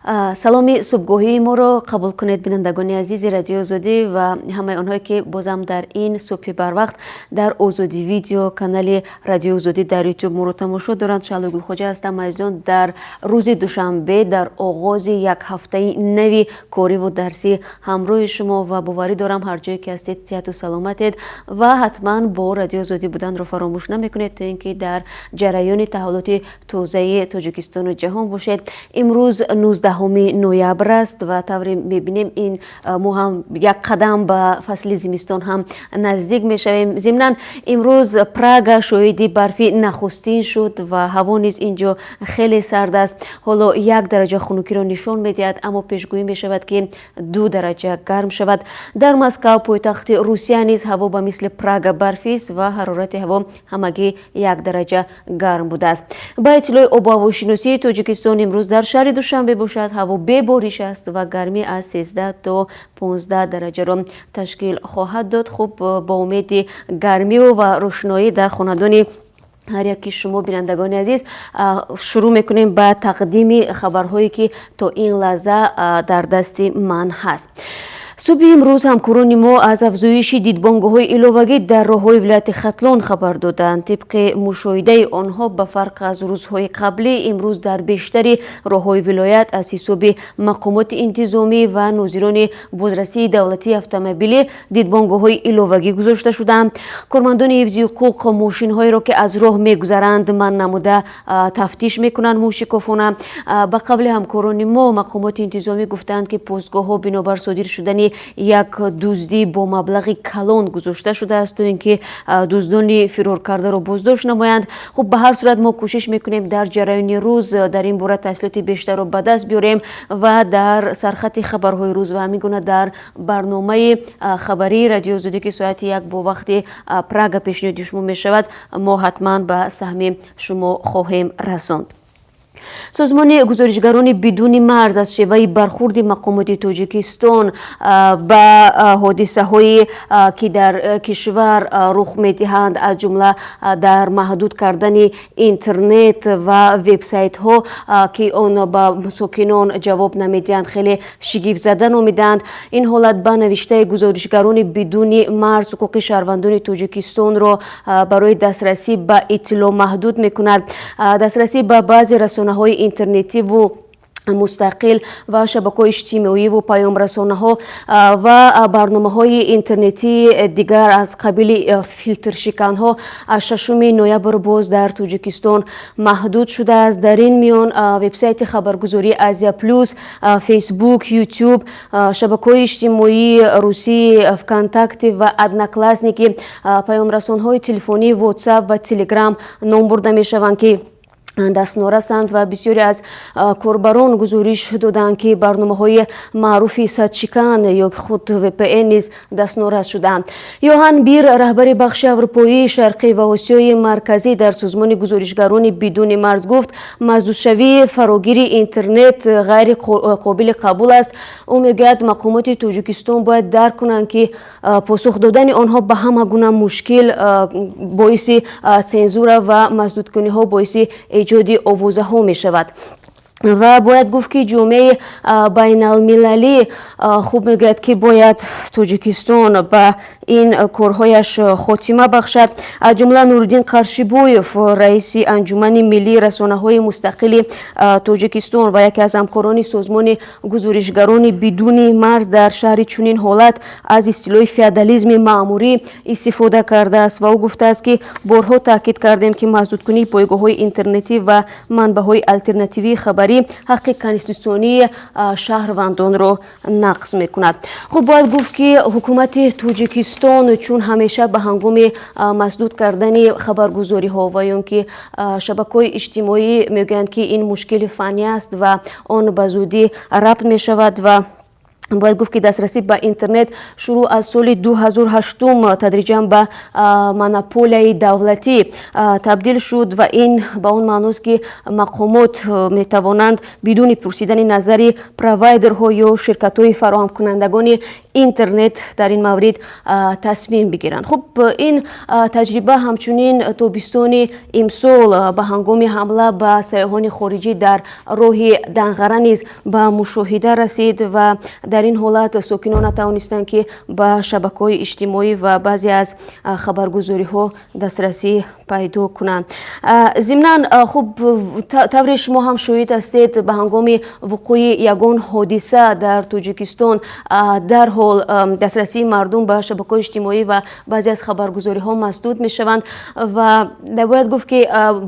Саломи субҳгоҳии моро қабул кунед, бинандагони азизи Радиои Озодӣ ва ҳамаи онҳое, ки бозам дар ин субҳи барвақт дар Озодӣ Видео, канали Радиои Озодӣ дар Ютуб моро тамошо доранд. Шаҳлои Гулхоҷа ҳастам. Азизон, дар рӯзи душанбе, дар оғози як ҳафтаи нави кориву дарсӣ ҳамроҳи шумо ва боварӣ дорам, ҳар ҷое ки ҳастед, сиҳату саломатед ва ҳатман бо Радиои Озодӣ буданро фаромӯш намекунед, то ин ки дар ҷараёни таҳаввулоти тозаи Тоҷикистону ҷаҳон бошед. Имрӯз 19 ноябр аст ва тавре мебинем, ин мо ҳам як қадам ба фасли зимистон ҳам наздик мешавем. Зимнан, имрӯз Прага шоҳиди барфи нахустин шуд ва ҳаво низ ин ҷо хеле сард аст. Ҳоло 1 дараҷа хунукиро нишон медиҳад, аммо пешгӯӣ мешавад, ки 2 дараҷа гарм шавад. Дар Москав, пойтахти Русия, низ ҳаво ба мисли Прага барфист ва ҳарорати ҳаво ҳамагӣ 1 дараҷа гарм будааст. Ба иттилои обуҳавошиносии Тоҷикистон, имрӯз дар шаҳри Душанбе бошад, ҳаво бебориш аст ва гармӣ аз 13 то 15 дараҷаро ташкил хоҳад дод. Хуб, бо умеди гармию ва рӯшноӣ дар хонадони ҳар яки шумо, бинандагони азиз, шурӯъ мекунем ба тақдими хабарҳое, ки то ин лаҳза дар дасти ман ҳаст. Субҳи имрӯз ҳамкорони мо аз афзоиши дидбонгоҳҳои иловагӣ дар роҳҳои вилояти Хатлон хабар доданд. Тибқи мушоҳидаи онҳо, ба фарқ аз рӯзҳои қаблӣ, имрӯз дар бештари роҳҳои вилоят аз ҳисоби мақомоти интизомӣ ва нозирони бозрасии давлатии автомобилӣ дидбонгоҳҳои иловагӣ гузошта шуданд. Кормандони ҳифзи ҳуқуқ мошинҳоеро, ки аз роҳ мегузаранд, манъ намуда, тафтиш мекунанд мушикофона. Ба қавли ҳамкорони мо, мақомоти интизомӣ гуфтаанд, ки постгоҳҳо бинобар содир шудани як дуздӣ бо маблағи калон гузошта шудааст, то ин ки дуздони фироркардаро боздошт намоянд. Хуб, ба ҳар сурат, мо кӯшиш мекунем дар ҷараёни рӯз дар ин бора тафсилоти бештарро ба даст биёрем ва дар сархати хабарҳои рӯз ва ҳамин гуна дар барномаи хабарии Радиои Озодӣ, ки соати 1 бо вақти Прага пешниҳоди шумо мешавад, мо ҳатман ба саҳми шумо хоҳем расонд. Созмони Гузоришгарони бидуни марз аз шеваи бархурди мақомоти Тоҷикистон ба ҳодисаҳое, ки дар кишвар рух медиҳанд, аз ҷумла дар маҳдуд кардани интернет ва вебсайтҳо, ки он ба сокинон ҷавоб намедиҳанд, хеле шигифтзада номиданд. Ин ҳолат, ба навиштаи Гузоришгарони бидуни марз, ҳуқуқи шаҳрвандони Тоҷикистонро барои дастрасӣ ба иттилоъ маҳдуд мекунад. Дастрасӣ ба баъзе расонаҳои интернетиву мустақил ва шабакаҳои иҷтимоиву паёмрасонаҳо ва барномаҳои интернетии дигар аз қабили филтршиканҳо аз 6 ноябр боз дар Тоҷикистон маҳдуд шудааст. Дар ин миён вебсайти хабаргузории Азия Плюс, Фейсбук, Ютуб, шабакаҳои иҷтимоии русӣ Вконтакте ва Одноклассники, паёмрасонҳои телефонии Ватсап ва Телеграм ном бурда мешаванд, ки дастнорасанд. Ва бисёре аз корбарон гузориш доданд, ки барномаҳои маъруфи садшикан ё худ VPN низ дастнорас шудаанд. Йоҳан Бир, раҳбари бахши Аврупоии Шарқӣ ва Осиёи Марказӣ дар созмони Гузоришгарони бидуни марз, гуфт, маҳдудшавии фарогири интернет ғайри қобили қабул аст. Ӯ мегӯяд, мақомоти Тоҷикистон бояд дарк кунанд, ки посух додани онҳо ба ҳама гуна мушкил боиси цензура ва маҳдудкуниҳо боиси эҷоди овозаҳо мешавад. Ва бояд гуфт, ки ҷомеаи байналмилалӣ хуб мегӯяд, ки бояд Тоҷикистон ба ин корҳояш хотима бахшад. Аз ҷумла Нуриддин Қаршибоев, раиси Анҷумани миллии расонаҳои мустақили Тоҷикистон ва яке аз ҳамкорони созмони Гузоришгарони бидуни марз, дар шарҳи чунин ҳолат аз истилоҳи феодализми маъмурӣ истифода кардааст ва ӯ гуфтааст, ки борҳо таъкид кардем, ки маҳдудкунии пойгоҳҳои интернетӣ ва манбаъҳои алтернативии хабарӣ ҳаққи конститутсионии шаҳрвандонро нақз мекунад. Хуб, бояд гуфт, ки ҳукумати Тоҷикистон чун ҳамеша ба ҳангоми масдуд кардани хабаргузориҳо ва ё ки шабакаҳои иҷтимоӣ мегӯянд, ки ин мушкили фаннӣ аст ва он ба зудӣ рабт мешавад. Ва бояд гуфт, ки дастрасӣ ба интернет шурӯъ аз соли 2008 тадриҷан ба монополияи давлатӣ табдил шуд ва ин ба он маъност, ки мақомот метавонанд бидуни пурсидани назари провайдерҳо ё ширкатҳои фароҳамкунандагони Интернет дар ин маврид тасмим бигиранд. Хуб, ин таҷриба ҳамчунин тобистони имсол ба ҳангоми ҳамла ба сайёҳони хориҷӣ дар роҳи Данғара низ ба мушоҳида расид ва дар ин ҳолат сокинон натавонистанд, ки ба шабакаҳои иҷтимоӣ ва баъзе аз хабаргузориҳо дастрасӣ пайдо кунанд. Зимнан, хуб, тавре шумо ҳам шоҳид ҳастед, ба ҳангоми вуқӯи ягон ҳодиса дар Тоҷикистон дарҳол дастрасии мардум ба шабакаҳои иҷтимоӣ ва баъзе аз хабаргузориҳо масдуд мешаванд. Ва бояд гуфт, ки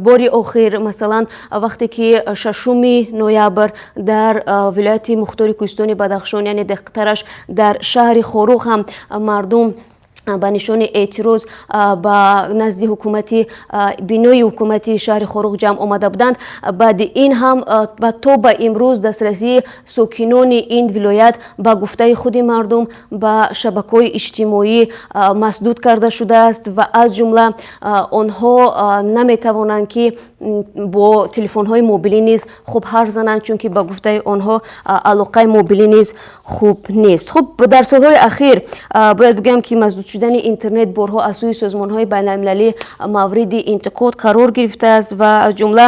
бори охир, масалан, вақте ки 6 ноябр дар вилояти мухтори Кӯҳистони Бадахшон, яъне дақиқтараш дар шаҳри Хоруғ ҳам мардум ба нишони эътироз ба назди ҳукумати, бинои ҳукумати шаҳри Хоруғ ҷамъ омада буданд, баъди ин ҳам то ба имрӯз дастрасии сокинони ин вилоят, ба гуфтаи худи мардум, ба шабакаҳои иҷтимоӣ масдуд карда шудааст ва аз ҷумла онҳо наметавонанд, ки бо телефонҳои мобилӣ низ хуб ҳарф зананд, чунки ба гуфтаи онҳо алоқаи мобилӣ низ хуб нест. Хуб, дар солҳои ахир бояд бигӯям, ки масдуд шудани интернет борҳо аз сӯи созмонҳои байналмилалӣ мавриди интиқод қарор гирифтааст ва аз ҷумла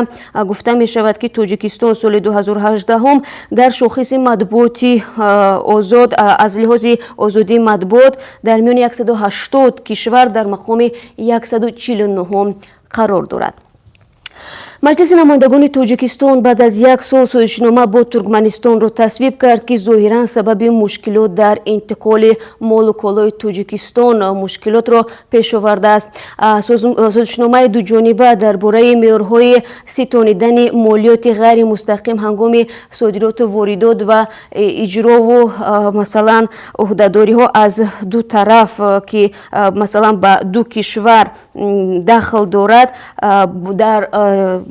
гуфта мешавад, ки Тоҷикистон соли 2018 дар шохиси матбуоти озод, аз лиҳози озодии матбуот дар миёни 180 кишвар дар мақоми 149 қарор дорад. Маҷлиси намояндагони Тоҷикистон баъд аз як сол созишнома бо Туркманистонро тасвиб кард, ки зоҳиран сабаби мушкилот дар интиқоли молу колои Тоҷикистон мушкилотро пеш овардааст. Созишномаи дуҷониба дар бораи меъёрҳои ситонидани молиёти ғайримустақим ҳангоми содироту воридот ва иҷрову, масалан, ӯҳдадориҳо аз ду тараф, ки, масалан, ба ду кишвар дахл дорад, дар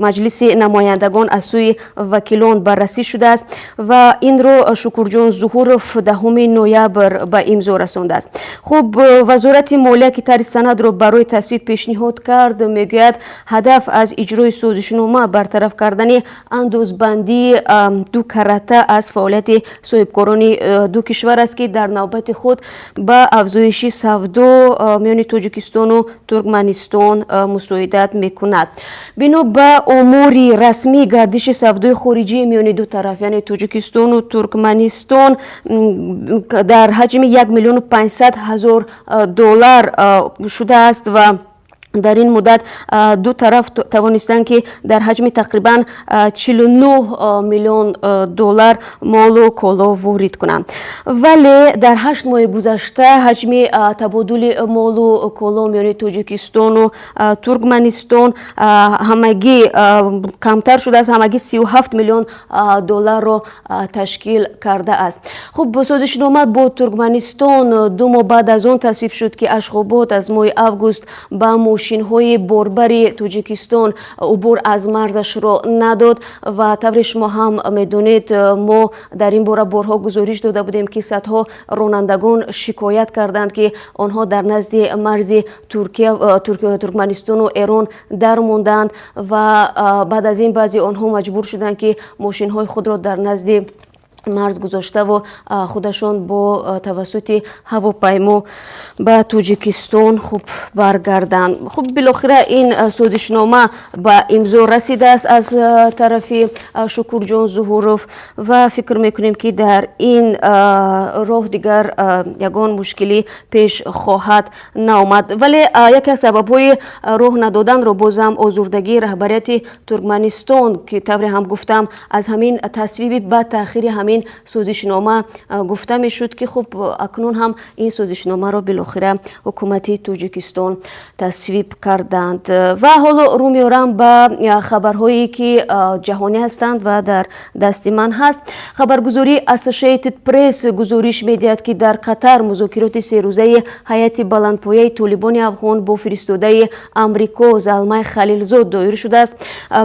Маҷлиси намояндагон аз сӯи вакилон баррасӣ шудааст ва инро Шукурҷон Зуҳуров 10 ноябр ба имзо расондааст. Хуб, Вазорати молия, ки тарҳи санадро барои тасвиб пешниҳод кард, мегӯяд, ҳадаф аз иҷрои созишнома бартараф кардани андозбандии ду карата аз фаъолияти соҳибкорони ду кишвар аст, ки дар навбати худ ба афзоиши савдо миёни Тоҷикистону Туркманистон мусоидат мекунад. Бино ба омори расмӣ, гардиши савдои хориҷии миёни ду тараф, яъне Тоҷикистону Туркманистон, дар ҳаҷми 1 500 000 доллар шудааст ва дар ин муддат ду тараф тавонистанд, ки дар ҳаҷми тақрибан 49 миллион доллар молу коло ворид кунанд. Вале дар 8 моҳи гузашта ҳаҷми табодули молу коло миёни Тоҷикистону Туркманистон ҳамагӣ камтар шудааст, ҳамагӣ 37 миллион долларро ташкил кардааст. Хуб, созишнома бо Туркманистон 2 моҳ баъд аз он тасвиб шуд, ки Ашхобод аз моҳи август ба мошинҳои борбари Тоҷикистон убур аз марзашро надод. Ва тавре шумо ҳам медонед, мо дар ин бора борҳо гузориш дода будем, ки садҳо ронандагон шикоят карданд, ки онҳо дар назди марзи Туркия, Туркманистону Эрон дармонданд ва баъд аз ин баъзе онҳо маҷбур шуданд, ки мошинҳои худро дар назди марз гузоштаву худашон бо тавассути ҳавопаймо ба Тоҷикистон, хуб, баргарданд. Хуб, билохира ин созишнома ба имзо расидааст аз тарафи Шукурҷон Зуҳуров ва фикр мекунем, ки дар ин роҳ дигар ягон мушкилӣ пеш хоҳад наомад. Вале яке аз сабабҳои роҳ надоданро бозам озурдагии раҳбарияти Туркманистон, ки тавре ҳам гуфтам, аз ҳамин тасвиби ба таъхири ҳамин созишнома гуфта мешуд, ки хуб, акнун ҳам ин созишномаро билохира ҳукумати Тоҷикистон тасвиб карданд. Ва ҳоло рӯ меорам ба хабарҳое, ки ҷаҳонӣ ҳастанд ва дар дасти ман ҳаст. Хабаргузории Associated Press гузориш медиҳад, ки дар Қатар музокироти серӯзаи ҳайати баландпояи Толибони афғон бо фиристодаи Амрико Залмай Халилзод доир шудааст.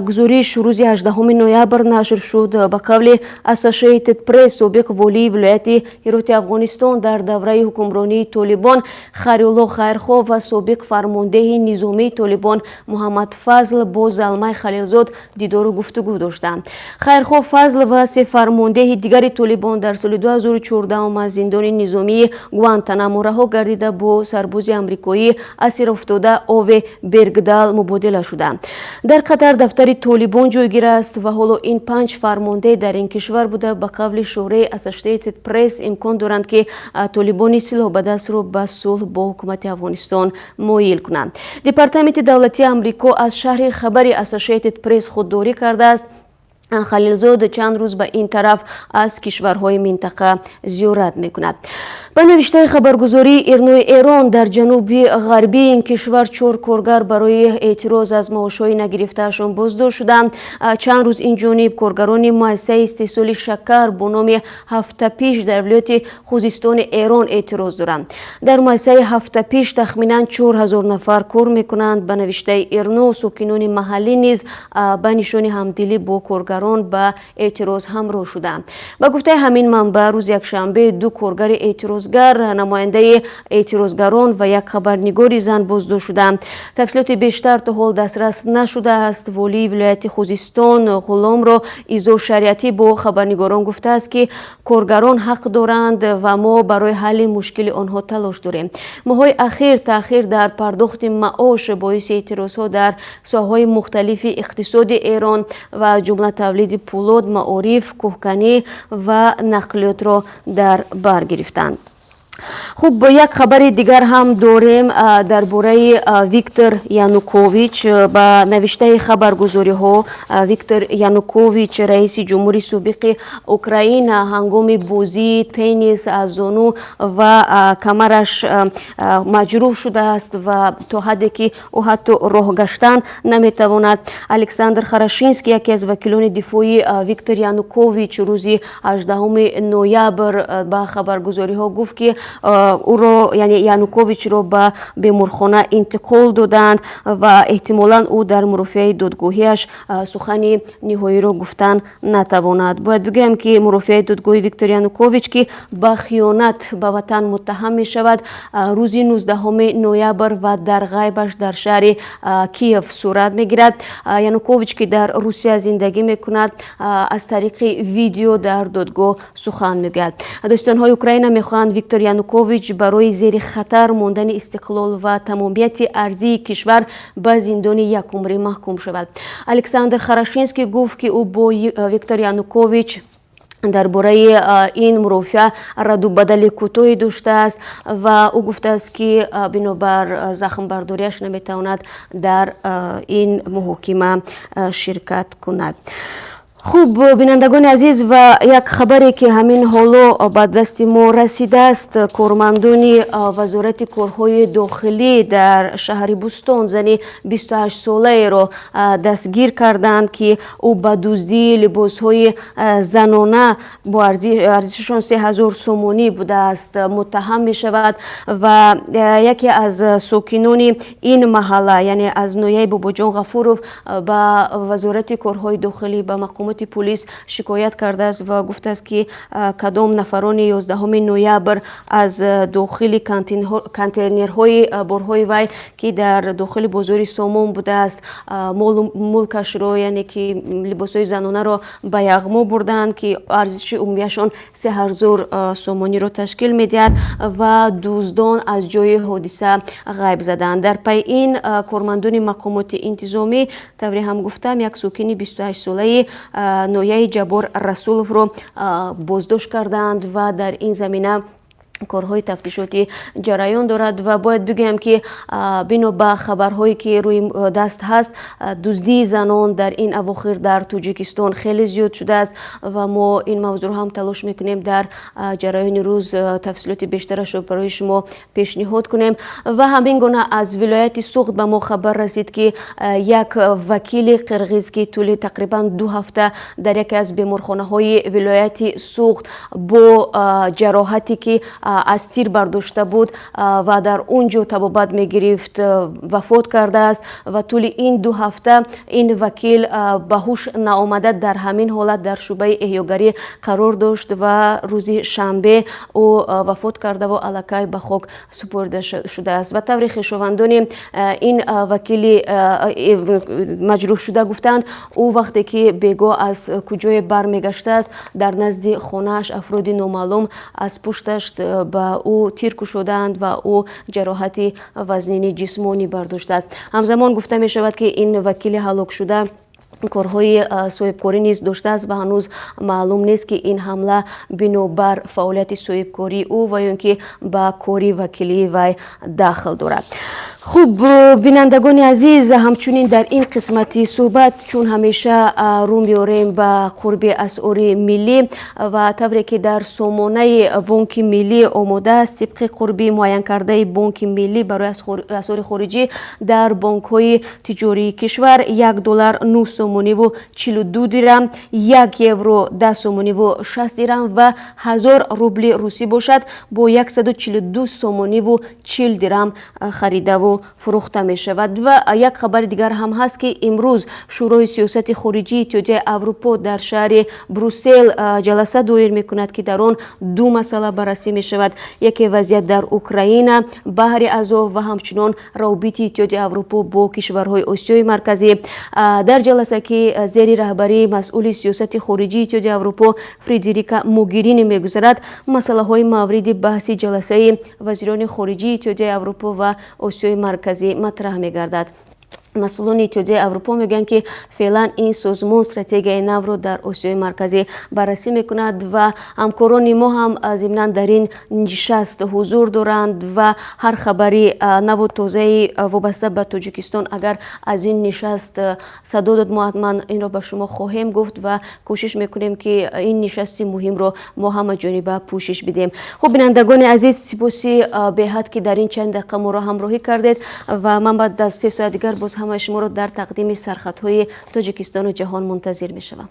Гузориш рӯзи 18 ноябр нашр шуд. Ба қавли Associated Associated Press, собиқ волии вилояти Ҳироти Афғонистон дар давраи ҳукмронии Толибон Хайрулло Хайрхоҳ ва собиқ фармондеҳи низомии Толибон Муҳаммад Фазл бо Залмай Халилзод дидору гуфтугӯ доштанд. Хайрхоҳ, Фазл ва се фармондеҳи дигари Толибон дар соли 2014 аз зиндони низомии Гуантанамо раҳо гардида, бо сарбози амрикоӣ асир афтода Ове Бергдал мубодила шуданд. Дар Қатар дафтари Толибон ҷойгир аст ва ҳоло ин панҷ фармондеҳ дар ин кишвар буда, ба қавли шӯҳраи Associated Press, имкон доранд, ки толибони силоҳбадастро ба сулҳ бо ҳукумати Афғонистон моил кунанд. Департаменти давлатии Амрико аз шарҳи хабари Associated Press худдорӣ кардааст. Халилзод чанд рӯз ба ин тараф аз кишварҳои минтақа зиёрат мекунад. Ба навиштаи хабаргузории Ирнои Эрон, дар ҷануби ғарбии ин кишвар чор коргар барои эътироз аз маошҳои нагирифтаашон боздошт шуданд. Чанд рӯз ин ҷониб коргарони муассисаи истеҳсоли шакар бо номи Ҳафтапиш дар вилояти Хузистони Эрон эътироз доранд. Дар муассисаи Ҳафтапиш тахминан 4000 нафар кор мекунанд. Ба навиштаи Ирно, сокинони маҳаллӣ низ ба нишони ҳамдилӣ бо коргарон ба эътироз ҳамроҳ шуданд. Ба гуфтаи ҳамин манбаъ, рӯзи якшанбе ду коргари эътирозгар, намояндаи эътирозгарон ва як хабарнигори зан боздошт шуданд. Тафсилоти бештар то ҳол дастрас нашудааст. Волии вилояти Хузистон Ғуломро Изо Шариатӣ бо хабарнигорон гуфтааст, ки коргарон ҳақ доранд ва мо барои ҳалли мушкили онҳо талош дорем. Моҳҳои ахир таъхир дар пардохти маош боиси эътирозҳо дар соҳаҳои мухталифи иқтисоди Эрон ва ҷумла тавлиди пӯлод, маориф, кӯҳканӣ ва нақлиётро дар бар гирифтанд. Хуб, як хабари дигар ҳам дорем дар бораи Виктор Янукович. Ба навиштаи хабаргузориҳо, Виктор Янукович, раиси ҷумҳури собиқи Украина, ҳангоми бозии теннис аз зону ва камараш маҷрӯҳ шудааст ва то ҳадде ки ӯ ҳатто роҳ гаштан наметавонад. Александр Хорошинский, яке аз вакилони дифоии Виктор Янукович, рӯзи 18 ноябр ба хабаргузориҳо гуфт, ки ӯро, яъне Януковичро, ба беморхона интиқол доданд ва эҳтимолан ӯ дар мурофиаи додгоҳиаш сухани ниҳоиро гуфтан натавонад. Бояд бигӯям, ки мурофиаи додгоҳи Виктор Янукович, ки ба хиёнат ба ватан муттаҳам мешавад, рӯзи 19 ноябр ва дар ғайбаш дар шаҳри Киев сурат мегирад. Янукович, ки дар Русия зиндагӣ мекунад, аз тариқи видео дар додгоҳ сухан мегӯяд. Додситонҳои Украина мехоҳанд Виктор Янукович барои зери хатар мондани истиқлол ва тамомияти арзии кишвар ба зиндони якумрӣ маҳкум шавад. Александр Хорошинский гуфт, ки ӯ бо Виктор Янукович дар бораи ин мурофиа радду бадали кӯтоҳе доштааст ва ӯ гуфтааст, ки бинобар захмбардориаш наметавонад дар ин муҳокима ширкат кунад. Хуб, бинандагони азиз, ва як хабаре, ки ҳамин ҳоло ба дасти мо расидааст: кормандони Вазорати корҳои дохилӣ дар шаҳри Бӯстон зани 28-солаеро дастгир карданд, ки ӯ ба дуздии либосҳои занона бо арзишашон 3000 сомонӣ будааст муттаҳам мешавад. Ва яке аз сокинони ин маҳалла, яъне аз ноҳияи Бобоҷон Ғафуров, ба Вазорати корҳои дохилӣ, ба мақомоти пулис шикоят кардааст ва гуфтааст, ки кадом нафарони 11 ноябр аз дохили контейнерҳои борҳои вай, ки дар дохили бозори Сомон будааст, молу мулкашро, яъне ки либосҳои занонаро ба яғмо бурданд, ки арзиши умумияшон 3000 сомониро ташкил медиҳад, ва дуздон аз ҷои ҳодиса ғайб заданд. Дар пайи ин кормандони мақомоти интизомӣ, тавре ҳам гуфтам, як сокини 28-солаи ноҳияи Ҷаббор Расуловро боздошт кардаанд ва дар ин замина корҳои тафтишотӣ ҷараён дорад. Ва бояд бигӯям, ки бино ба хабарҳое, ки рӯи даст ҳаст, дуздии занон дар ин авохир дар Тоҷикистон хеле зиёд шудааст ва мо ин мавзӯъро ҳам талош мекунем дар ҷараёни рӯз тафсилоти бештарашро барои шумо пешниҳод кунем. Ва ҳамин гуна аз вилояти Суғд ба мо хабар расид, ки як вакили қирғиз, ки тӯли тақрибан 2 ҳафта дар яке аз беморхонаҳои вилояти Суғд бо ҷароҳате, ки аз тир бардошта буд ва дар он ҷо табобат мегирифт, вафот кардааст. Ва тӯли ин 2 ҳафта ин вакил ба ҳуш наомада, дар ҳамин ҳолат дар шӯъбаи эҳёгарӣ қарор дошт ва рӯзи шанбе ӯ вафот кардаву аллакай ба хок супорида шудааст. Ва тавре хешовандони ин вакили маҷрӯҳшуда гуфтанд, ӯ вақте ки бегоҳ аз куҷое бармегаштааст, дар назди хонааш афроди номаълум аз пушташ ба ӯ тир кушодаанд ва ӯ ҷароҳати вазнини ҷисмонӣ бардоштааст. Ҳамзамон гуфта мешавад, ки ин вакили ҳалокшуда корҳои соҳибкорӣ низ доштааст ва ҳанӯз маълум нест, ки ин ҳамла бинобар фаъолияти соҳибкории ӯ ва ё ин ки ба кори вакилии вай дахл дорад. Хуб, бинандагони азиз, ҳамчунин дар ин қисмати суҳбат, чун ҳамеша, рӯ меорем ба қурби асъори миллӣ. Ва тавре ки дар сомонаи Бонки Миллӣ омодааст, тибқи қурби муайянкардаи Бонки Миллӣ барои асъори хориҷӣ дар бонкҳои тиҷории кишвар 1 доллар 9 сомониву 42 дирам, 1 евро 10 сомониву 60 дирам ва 1000 рубли русӣ бошад, бо 142 сомониву 40 дирам харидаву фурӯхта мешавад. Ва як хабари дигар ҳам ҳаст, ки имрӯз Шӯрои сиёсати хориҷии Иттиҳодияи Аврупо дар шаҳри Брюссел ҷаласа доир мекунад, ки дар он ду масъала баррасӣ мешавад: яке вазъият дар Украина, баҳри Азов ва ҳамчунон равобити Иттиҳоди Аврупо бо кишварҳои Осиёи Марказӣ. Дар ҷаласа, ки зери раҳбарии масъули сиёсати хориҷии Иттиҳоди Аврупо Фредерика Могерини мегузарад, масъалаҳои мавриди баҳси ҷаласаи вазирони хориҷии Иттиҳодияи Аврупо ва Осиёи Марказӣ матраҳ мегардад. Масъулони Иттиҳодияи Аврупо мегӯянд, ки феълан ин созмон стратегияи навро дар Осиёи Марказӣ баррасӣ мекунад ва ҳамкорони мо ҳам зимнан дар ин нишаст ҳузур доранд. Ва ҳар хабари наву тозаи вобаста ба Тоҷикистон агар аз ин нишаст садо дод, мо ҳатман инро ба шумо хоҳем гуфт ва кӯшиш мекунем, ки ин нишасти муҳимро мо ҳама ҷониба пӯшиш бидиҳем. Хуб, бинандагони азиз, сипоси беҳад, ки дар ин чанд дақиқа моро ҳамроҳӣ кардед, ва ман баъд аз 3 соат дигар боз ҳамаи шуморо дар тақдими сархатҳои Тоҷикистону ҷаҳон мунтазир мешавам.